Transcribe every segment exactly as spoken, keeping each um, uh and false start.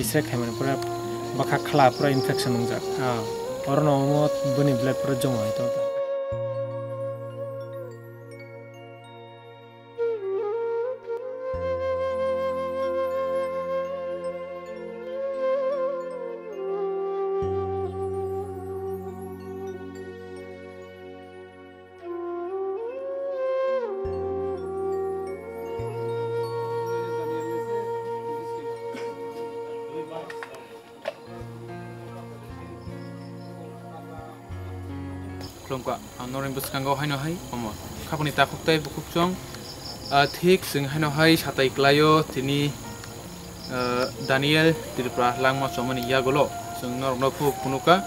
Check khaimani pura bwkha khla pura infection wngjak. Ah. Orono omo bini blood pura joma hai tongkha. Khulumkha, ang norokni bwskango haino hai omo. Khapangni takhuk tei bukhuk chwng, ah, thik chwng haino hai satai kwlaio tini, ah, Daniel Tripura langma chomani yagulo chwng norokno phuk phunukha.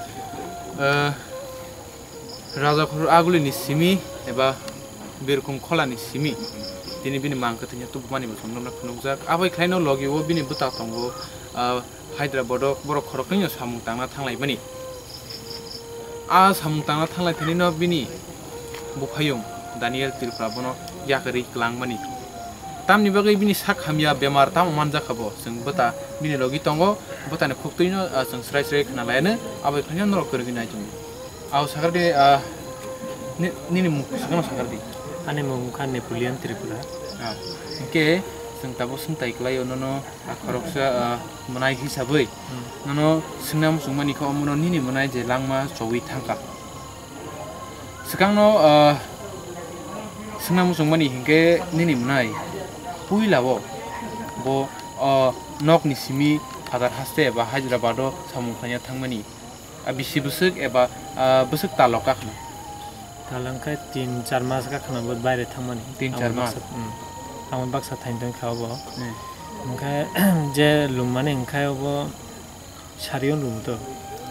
Ah, Raja Khorok Agulini simi eba Birkhum Kholani simi tini bini mang kwthwino tubumani bo chwng norokno phunukjak. Abai khlaino logi o bini bwta tongo, ah, Hyderabad o borok khoroknwino samung tangna thanglaimani. A samung tangna thanglai thanino bini buphayung Daniel Tripura bono yakarwi kwlangmani. Tamni bagwi bini sak hamya bemar tamo manjakha bo, chwng bwta bini logi tongo, bwtani khuktwino, ah, chwng srai srai khna laianw, abai khlaino norok kwrwngwi nai tongo. Aw sakardi, ah, ni-, nini mung swkangno sakardi. Ani mung wngkha Napoleon Tripura. Ah, hwnkhe chwng tabuk swngtai kwlaio nono, ah, khoroksa, ah, mwnai hisabwi. Hmm. Nono swngna muchungmani khe omono nini mwnai je langma chowi thangkha. Swkangno, ah, swngna muchungmani hinkhe nini mwnai puilao bo, ah, nokni simi Hazar haste eba Hyderabad o samung khlaina thangmani. Ah, bisi bwswk eba, ah, bwswk tal o kakhna? Tal wngkha tin char mas kakhna bo baire thangmani. Tin char mas? Amo baksa, hmm. Amo baksa thaintong kha obo. Hmm. Hwnkhe je lummani hwnkhe obo sari o lum to.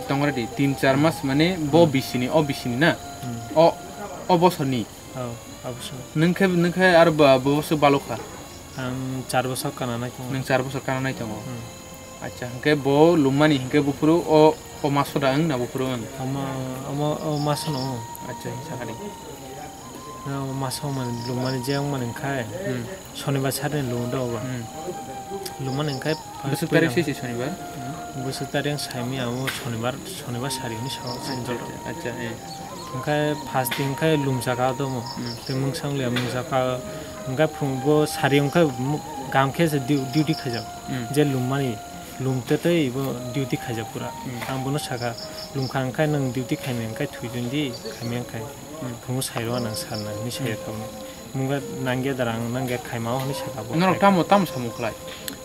Tongre di, tin char mas mane bo, hmm, bisini, o bisini na? Hmm. O, o bosorni? Oh, abo se. Nwng khe, nwng khe aro bo, bo bosor balok kha? Ang char bosor kana nai tongo. Nwng char bosor kana nai tongo? Hmm. Acha, hwnkhe bo lummani hwnkhe buphuru o, o maso da wng na buphuru wng? Omo, omo, o maso no. Acha, sakani. Na o maso man lummani je wngmani wngkha. Hmm. Sonibar sari ni lum do obo. Hmm. Lummani wngkha. Bwswk tarik se se sonibar? Bwswk tarik wng saimanya amo sonibar, sonibar sari hwnwi sao. Acha, acha, acha, eh. Hwnkhe first din khe lumsaka domo. Hmm. Tei mungsa wngya mungsa kha, hwnkhe phung bo sari wngkhe mu-, gam khe se du-, duty khaijak. Hmm. Je lummani, lum tei tei bo duty khaijak pura. Hmm. Ang bono saka, lumkha wngkhe nwng duty khaimani wngkhe thwi tongdi, khaimani wngkhe. Hmm. Phungo sairo nang sal nang hwnwi sayo. Hmm. Tabukno. Mungga nangya darang, nangya khaima o hwnwi saka bo. Norok tamo, tamo samung khlai?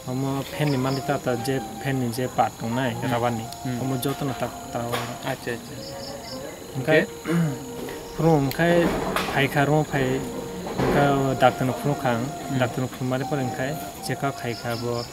Omo fan ni malik ta, ta je fan ni je part tongnai, hmm, rubber ni. Hmm. Omo joto no tak ta o. Acha, acha. Hwnkhe, okay, phuru hwnkhe phaikha, room phai, hwnkhe o doctor no phunukha ang, hmm, doctor no phunukmani pore hwnkhe check up khaikha bo,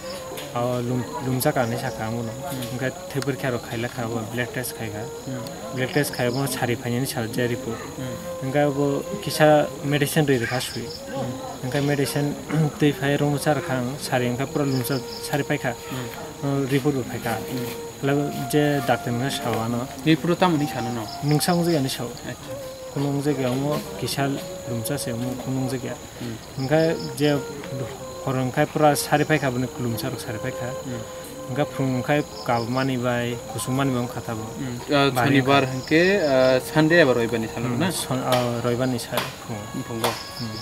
o lum-, lumjak ani sakha ang bono. Hmm. Hwnkhe Thebwrwkhe aro khailakha, abo blood test khaikha. Hmm. Blood test khai, abono sari phainani sal je report. Hmm. Hwnkhe abo kisa medicine rwi rwkha swi. Hmm. Hwnkhe medicine twi phai room cha rwkha ang, sari hwnkhe pura lumsa sari paikha. Hmm. O report bo phaikha. Hmm. Hwlai je doctor hwnkhe sao ano. Report o tamo hinwi sano no? Mungsa wngjak ani sao. Acha. Kunu wngjak ya omo kisa lumsa se omo kunu wngjak ya. Hmm. Hwnkhe je hor hwnkhe pura sari paikha, bini kulumsa rok sari paikha. Hmm. Hwnkhe phung hwnkhe kabamani bai kusumani bai wngkha tabuk. Hmm. Ah, bai sonibar hwnkhe, ah, Sunday eba roibar ni salo, hmm, na? Son-, ah, roibar ni sal phung. Phungo. Hmm.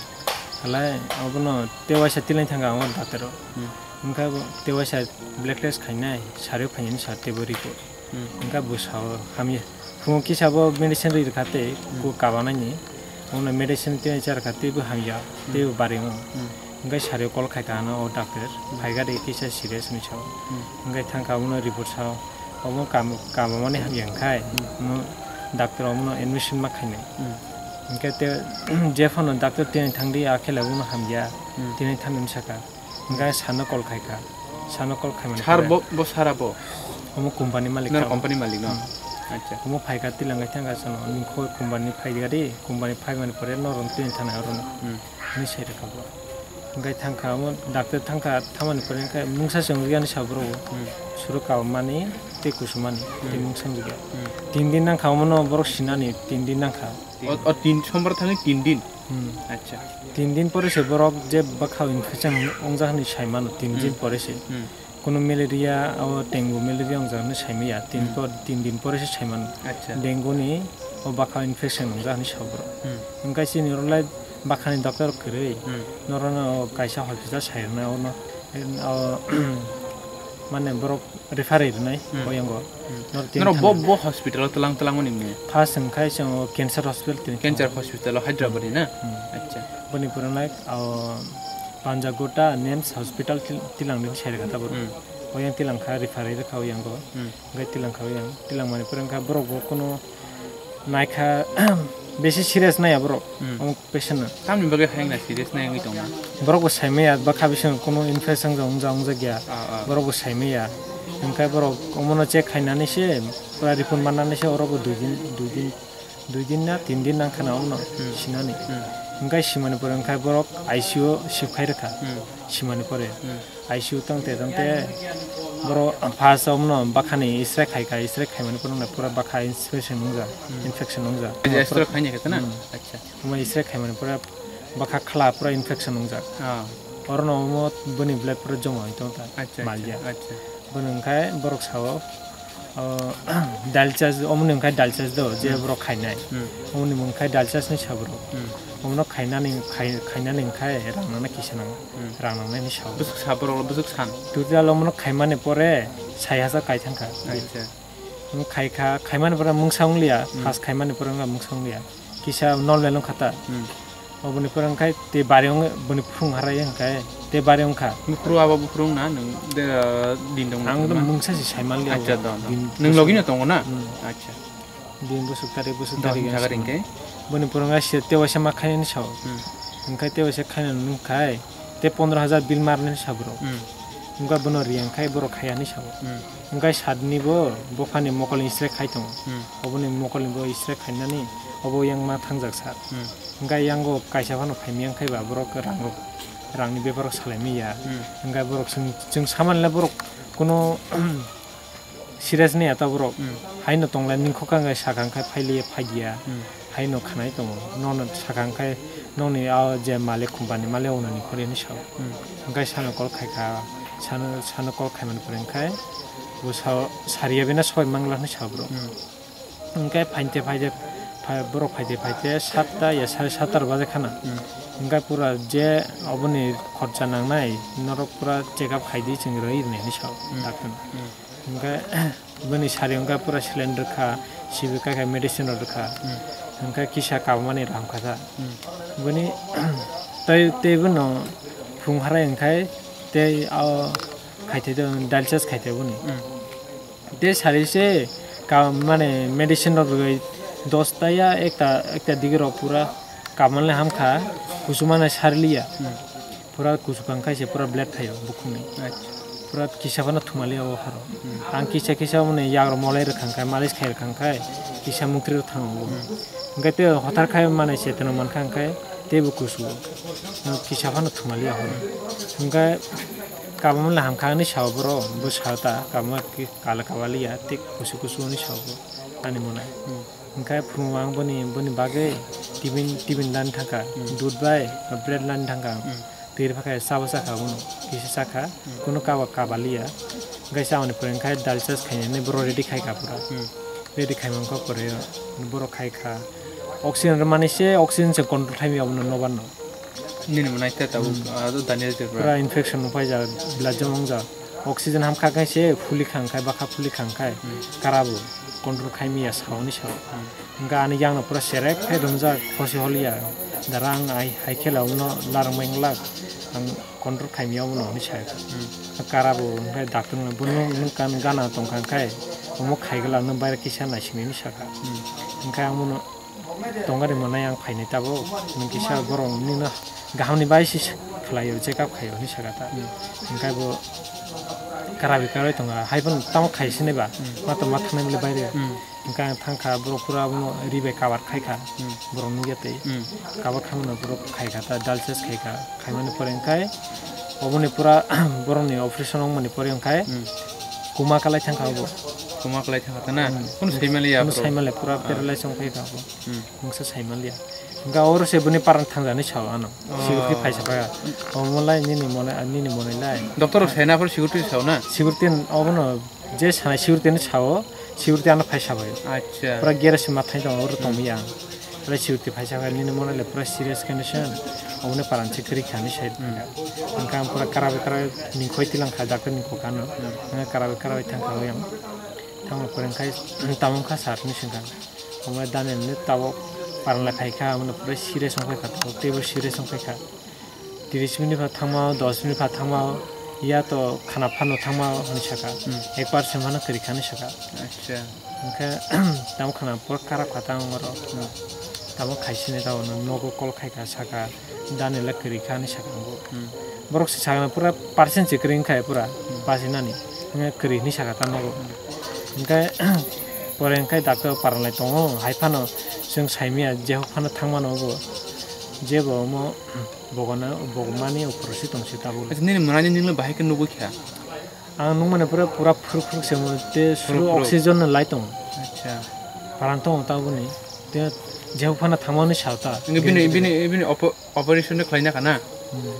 Halai abono tei waisa tilai thangkha ang o doctor o. Hmm. Hwnkhe bo tei waisa blood test khainai, sari o phainani sal tei bo report. Hmm. Hwnkhe bwsao hamya. Phungo kisa bo medicine rwi rwkha tei, hmm, ku kabanaini. Omo medicine tei cha rwkha tei bo hamya, hmm, tei bo baringo. Hmm. Hwnkhe sari o call khaikha ano o doctor. Hmm. Phaikha de kisa serious hinwi sao. Hmm. Hwnkhe thangkha omono report sao. Omo kam-, kabamani hamya hwnkhe, hmm, omo doctor omono admission ma khainai. Hmm. Hwnkhe tei je phano doctor tini thangdi a khe labo no hamya. Hmm. Tini thangdi hinwi sakha. Hwnkhe sano call khaikha. Sano call khaimani sir pore bo, bo sir abo? Omo company malik. Nang kha. Company malik no? Hmm. Acha. Omo phaikha tilang khe thangkha sano. Nini khobor company phai di gari, company phaimani pore norok tini thana oro no. Hmm. Hwnwi sai rwkha bo. Hwnkhe thangkha omo doctor thangkha, thamani pore hwnkhe mungsa se wngya hinwi sa borok bo. Hmm. Suru kabamani tei kusumani tei, hmm, mungsa wngya. Hmm. Tin din nangkha omono borok sinani, tin din nangkha. O, o tin sombar thangwi tin din? Hmm. Acha. Tin din pore se borok je bwkhao infection wngjak hinwi sai mano, tin din, hmm, pore se. Hmm. Kono malaria, o dengue malaria wngjak hinwi saimaya. Tin Hmm. por, tin din pore se saimano. Acha. Dengue ni o bakha infection wngjak hinwi sao borok. Hmm. Hwnkhe chini rwlai bakhani doctor kwrwi. Hmm. Norokno o kaisa hospital sai rwnai, ono, o, mane borok refer rwnai Hmm. oyango. Hmm. Norok tin Norok bo, thangwi. Bo hospital o tlang tlang mani mung? First hwnkhe chwng o cancer hospital tini Cancer thang. Hospital o Hyderabad ni na? Hmm. Acha. Boni pore nai, o, Panjagota nims hospital til-, tilang ni sai rwkha tabuk. Hmm. Oyang tilang kha refer rwkha oyango. Hmm. Hwnkhe tilang kha oyang. Tilang mani pore wngkha borok bo kono naikha besi serious naiya borok. Hmm. Omo patient no. Tamni bagwi hayung na serious nai wngwi tongma? Borok bo saimaya bakha bising kono infection wngja wngjakya. Ah, ah. Borok bo saimaya. Hwnkhe borok omono check khainani se pura report mannani se oro bo dui din, dui din, dui din na tin din nangkha na omono Hmm. sinani. Hmm. Hwnkhe simani pore wngkha borok I C U o shift khai rwkha. Hmm. Simani pore. Hmm. I C U tongte tongte borok first omono bakhani X-ray khaikha, X-ray khaimani pore pura bakha inspection wngjak, Hmm. infection wngjak. X-ray khaini khe na? Hmm. Acha. Omo X-ray khaimani pore bakha khla pura infection wngjak. Ah. Orono omo boni blood pura joma wng tongkha. Acha, acha, malya. Acha. Bono wngkha borok sao, o, dialysis, omoni wngkha dialysis do, je Hmm. borok khainai. Hmm. Omoni mung kha dialysis ni sa borok. Hmm. Omono khainani, khai-, khainani wngkha rang nangna kisa nango. Hmm. Rang nangnai ni sao. Bwswk sa borok, bwswk san? Total omono khaimani pore sai hajar kai thangkha. Acha. Wng khaikha, khaimani pore mungsa wngliya, Hmm. first khaimani pore wngkha mungsa wngliya. Kisa normal wngkha ta. Hmm. Oboni pore wngkha te bari wng, boni phung harai wngkha, te bari wngkha. Buphuru abo buphuru wngna nwng de, din dong Ang do tongma? Mungsa si sai manliya Acha, abo. Don, don. Din Nwng logi no tongo na? Hmm. Acha. Din busuk tari, busuk Don, tari jaga wngsi ringke? Boni pore wngkha se te waisa ma khainani sao. Hmm. Wngkha te waisa khainani wngkha. Te pondro hajar bill marnani sa borok. Hmm. Wngkha bono riyang khai borok khayani sao. Hmm. Wngkha sadni bo bophani mokolni X-ray khai tongo. Hmm. Oboni mokolni bo X-ray khainani obo yang ma thangjak sar. Hmm. Wngkha yango kaisa phano phaimiyang khai ba borok rang rok, rangni bepar rok salai manya. Hmm. Wngkha borok chwng, chwng samanle borok kuno serious ni ata borok. Hmm. Haino tonglai ningkhoka wngkha sakha wngkha phailiya phaidiya. Hmm. Haino khanai tongo. Nono sakha wngkha nokni o je malik company malik ono ni khoreni sao. Hmm. Wngkha sano call khaikha, sano, sano call khaimani pore wngkha bo sao sariya bena soi mangla hinwi sao borok. Hmm. Wngkha phainte phaite, phai-, borok phaite phaite satta ya sare satta baje khana. Hmm. Wngkha pura je oboni khorcha nangnai norok pura check up khaidi chwng rwi rwnai hinwi sao Hmm. Doctor no. Hmm. Hingke bini sari hingke pura cylinder kha, sibi kai kha medicine rok rwkha. Hmm. Hingke kisa kabamani ram kha kha. Hmm. Bini tei, tei bono phung harai hingkhai tei o khaithai dialysis khaithai boni. Hmm. Tei sari se ka, mane medicine rok rwgwi dosta ya ekta, ekta digi rok pura kabamani ham kha, kuchumani sariliya. Hmm. Pura kuchukang khai se pura blade phaio bukhukni. Acha. Pura kisa phano thumaliya o haro. Hmm. Ang kisa kisa mone yagrok molai rwkhang khai, malis khai rwkhang khai, kisa muktri rok thango. Hmm. Hingke tei hothar khai manai se teno mankha hingke teibo kusugo. Kisa phano thumaliya horo. Hingke kabamani hamkha hinwi sao borok, bo sao ta, kabama kala kabaliya, tei kusu kusu hinwi sao bo, ani monai. Hmm. Hingke phungo ang boni, boni bagwi tibin, tibin dan thangkha, Hmm. dud bai, bread dan thangkha. Hmm. Twi rwpha khe chabo chakha bono, kisa chakha, Hmm. kunu kaba kabaliya. Hwnkhe chamani pore hwnkhe dal chas khainani borok ready khaikha pura. Hmm. Ready khaimani kok pore borok khaikha. Oxygen rwmani se oxygen se control khaimya abono nobar no. Nini mwnai khe tabuk, Hmm. ah, Daniel je pura. Pura infection no paijak, blood joma wngjak. Oxygen hamkha khe se fuli khangkhai, bakha fuli khangkhai, Hmm. karabo control khaimya saoni sao. Hmm. Hingke ani yakno pura serep khe romjak, khosi holiya. Dara ang ai, hai khe la, omono larang bai glak, ang control khaimya omono hinwi sa kha. Hmm. Kara bo hingke doctor no, "Bono nwng kan gana tong kha, hingke omo khai glak, nwng baire kisa naisinai," hinwi sa kha. Hmm. Hingke ang bono, "Tong gari mwnai, ang phainai tabuk, nwng kisa borok nini no gahamni bai se khlai o, check up khai o," hinwi sa kha ta. Hmm. Hingke bo kara bai karwi tong kha, hai bono tamo khai sinai ba, Hmm. ma tong ma thangnai bole baire. Hmm. Hingke ang thangkha, borok pura abono ri bai kabar khaikha, Hmm. borok nukya tei. Hmm. Kabar khaimano borok khaikha ta, dal chas khaikha. Khaimani pore hingkhai oboni pura borokni operation wngmani pore hingkhai Hmm. kuma kalai thangkha obo. Kuma kalai thangkha ta na? Hmm. Kunu saimaliya Kunu borok? Saimaliya, pura Ah. Paralyze wngkhaikha obo. Hmm. Mungsa saimaliya. Hwnkhe oro se bini parang thangjani sao ano. Oh. Security phaisa phai. Omo lai nini mone, nini mone lai. Doctor rok saina phor security sao na? Security obono je sanai security ni sao, security ano phaisa phai. Acha. Pura gere se mathai tong oro tongmi ang. Pura security phaisa phai nini mone le pura serious condition. Oboni parang se kwrwi kha ni sai. Hmm. Hwnkhe ang pura karawi karawi ningkhoi tilang kha doctor ni kokano. Hmm. Hwnkhe karawi karawi thang kha yang. Thangma pore hwnkhe tamo wngkha sir hinwi swngkha. Omo Daniel ni tabok paralai phaikha, omo pura serious wngkha, tabok teibo serious wngkha. Tris minute pha thangma, dos minute pha thangma, ya to khana phano thangma hinwi saka. Hmm. Ek percent phano kwrwi kha hinwi saka. Acha. Hwnkhe tamo khana pura karak kha tamo oro. Hmm. Tamo khaisini tamo nogo call khaikha saka. Daniel le kwrwi kha hinwi sakha bo. Hmm. Borok se sakha pura percent se kwrwi wngkha pura. Hmm. Bachinani. Hwnkhe kwrwi hinwi sakha ta nogo. Hmm. Hwnkhe pore hwnkhe doctor paralai tongo. Hai phano chwng saimanya jehuk phano thangmano bo. Jebo omo bogona bogmani operation tongse tabuk. Acha, nini mwnani nini bahai khe nugwi kha? Ang nukmani pura, pura phuruk phuruk se mano, tei suru phuruk phuruk. Oxygen no lai tongo. Acha. Parang tongo tabukni. Tei jehuk phano thangmani sao ta. Hwnkhe bini, bini, bini opo-, operation no khlaina kha na? Hmm.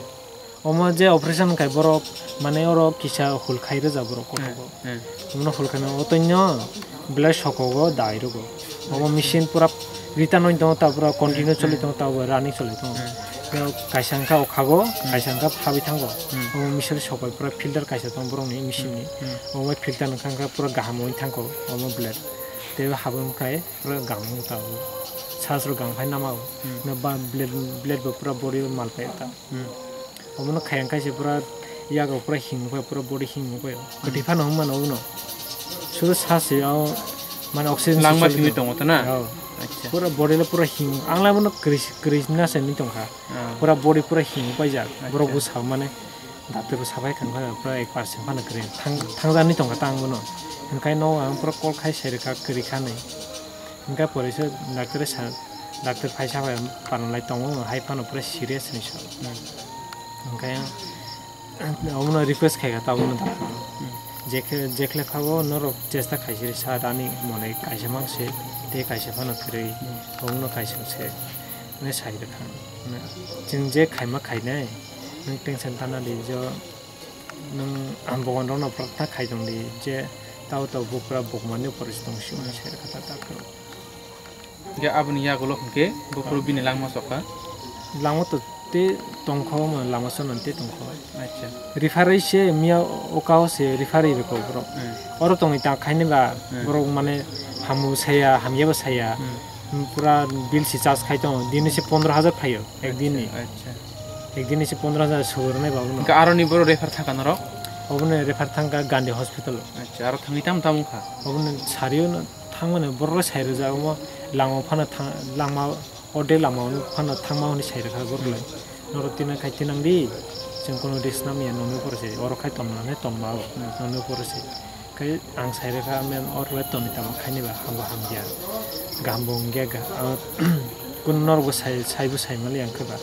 Omo je operation khai borok, mane oro kisa hul khai rwja borok kotogo. Hmm, hmm. Omono hul khaina otoino belai sokogo dai rogo. Omo machine pura return oi tongo ta pura continue choli tongo ta bo running choli tongo. Hmm. Kaisa wngkha okhago, hmm, kaisa wngkha phabwi thango. Hmm. Omo machine sokoi pura filter kaisa tongo borokni machine ni. Hmm. Omo filter wngkha wngkha pura kaham oi thangkho omo blade. Tei habwi wngkhai pura kaham wngkha ta omo. Sasro kaham khai nama o. Hmm. Na ba blade, blade bo pura body o mal pai ta. Hmm. Omono khayang khaise pura yago pura hing pai, pura body hing pai. Hmm. Kwthwi phano wng mano obono. Suru sa se o mane oxygen langma simi tongo ta na? Oh. Acha. Pura body le pura hing. Ang lai bono kwrwi, kwrwi na se ni tongkha. Ah. Pura body pura hing paijak. Acha. Borok bo sa mane doctor bo sabai kha pura ek percent phano kwrwi. Thang, thangjani tongkha ta ang bono. Hwnkhai no ang pura call khai sai rwkha kwrwi kha nai. Hwnkhe pore se doctor sa, doctor phaisa bai paralai tongo, hai phano pura serious hinwi sa. Hmm. Hwnkhe omono request khaikha tabukno doctor. Hmm. Jekhe, jekhle phabo norok chesta khaisiri sa, ani mone kaisa mang se, tei kaisa phano kwrwi, hmm, omono kaisa se, hwnwi sai rwkha. Chwng je khaima khainai, nwng tension tana di jo, nwng bogon rokno prarthana khai tong di je, tao tao bupra bukmani pore se tong sio, hwnwi sai rwkha ta doctor. Hingke aboni yagulo hingke buphuru bini langma sokha. Langma to te tongkho, omo langma soknani te tongkho. Acha. Referee se miya o kao se referee rwkho borok. Hmm. Oro tongwi ta khaini ba, hmm, borok mane hamu saya, hamya bo saya. Hmm. Pura bill si charge khai tongo. Dini se pondro hajar phaio, ek din ni. Acha, acha. Ek din ni se pondro hajar sogwi rwnai ba obono. Hingke aroni borok refer thangkha norok? Obono refer thangkha Gandhi Hospital. Acha, aro thangwi tamo tamo wngkha? Obono sario no. Thangmani borok sai rwjak omo, lama phano thang, lama orde lama phano thangma hwnwi sai rwkha borok lai. Norok tinang khai tinang di, chwng kono risk nam ya nokni upor se, oro khai tongmani tongma o, nokni upor se. Khai ang sai rwkha, men oro lai tongni tamo khaini ba hambo hamya, gahambo wngya ga, ang kunu norokbo sai, saibo sai mali ang khe ba.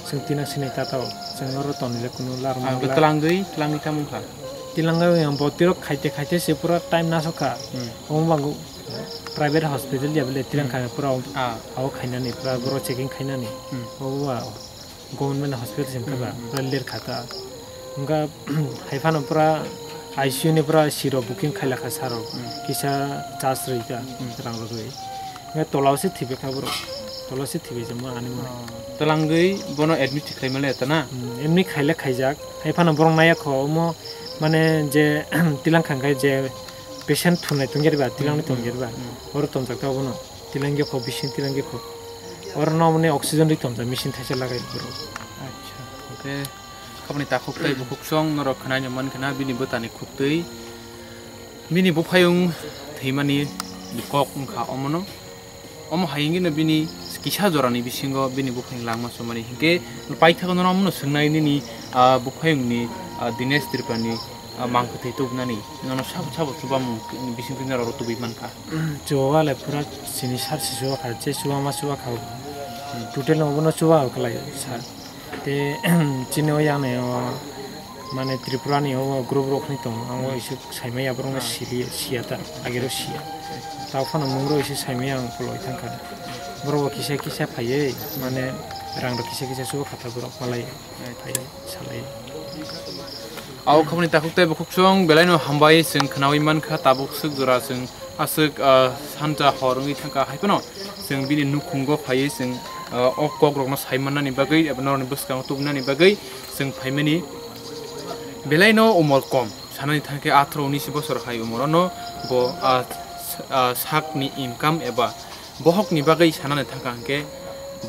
Chwng tinang sinai tata o, chwng oro tongni le kunu lar mangla. Twlangwi, twlangwi tamo wngkha? Twlangwi ang bo tirok khaite khaite se pura time nasok kha. Hmm. Omo bangw private hospital ya bele tirang kha pura, ah, abo khainani pura borok checking khainani. Hmm. Obo ba government hospital sim kha ba, hmm, pura ler kha ta. Wngkha hai phano pura I C U ni pura sirok booking khailakha sarok. Hmm. Kisa charge rwi ta, hmm, rang rwgwi. Wngkha tola o se thibikha borok. Tola o se thibijak ma ani mone. Oh. Twlangwi bono admit khlaimale ta na? Hmm, admit khaile khaijak. Hai phano borok naiya kho omo mane je twlang kha hwnkhe je patient thunai tongya ba, twlangni tongya ba. Hmm. Oro tongjak ta obono. Twlangya kho, bising twlangya kho. Oro no mane oxygen ri tongjak machine thaisa lagai borok. Acha. Hwnkhe khabani takhuk tei bukhuk song norok khwnai mankha na bini bwtani khuktwi. Bini buphayung thwimani kok wngkha omono. Omo hai wngwi no bini kisa jorani bisingo bini buphayung langma chumani. Hinkhe paithago nono omono swngnai nini, ah, buphayungni, ah, Dinesh Tripurani, ah, mang kwthwi tubunani. Nono sabo sabo chubamung bising twi norok tubui mankha. Chubabahle pura chini sar se chubakha, je chubama chubakha. Hmm. Total no obono chuba kwlai sar. Te chini o yang nai o Mane Tripura ni o group rok ni tongo, ang o isuk saimaya borok no sili siya ta, agero siya. Tao phano mung rok isi saimaya ang poloi thangkha. Borok bo kisa kisa phaiwi, mane rang rok kisa kisa subo kha ta borok malai phai salai. Au khaboni takhuk tei bukhuk song belai no hambai chwng khnawi mankha, tabuk swk jora chwng aswk, ah, sanja hor wngwi thangkha, hai phano chwng bini nukhungo phaiwi chwng, ah, o kok rokno sai mannani bagwi eba norokni bwskango tubunani bagwi chwng phaimani. Belai no umor kom, sanani thangkhe atharo unis bosor hai umor ano bo, ah, s-, ah, sakni income eba bohokni bagwi sanani thangkha hwnkhe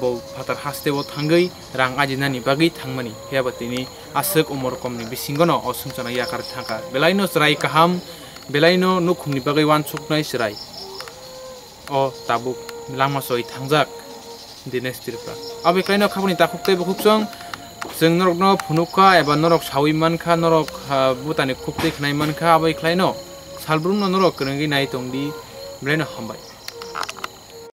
bo phatar hasteo thangwi rang ajinani bagwi thangmani, phiya ba tini aswk umor komni bisingono o swngcharno yakar thangkha. Belaino chwrai kaham, belaino nukhungni bagwi uansuknai chwrai o tabuk lama soi thangjak Dinesh Tripura. Abo khlaino khaboni takhuk tei bukhuk chwng, chwng norokno phunukha eba norok sawi mankha, norok, ah, bwtani khuk twi khnai mankha, abo khlaino salbrumno norok kwrwngwi nai tongdi, belaino hambai.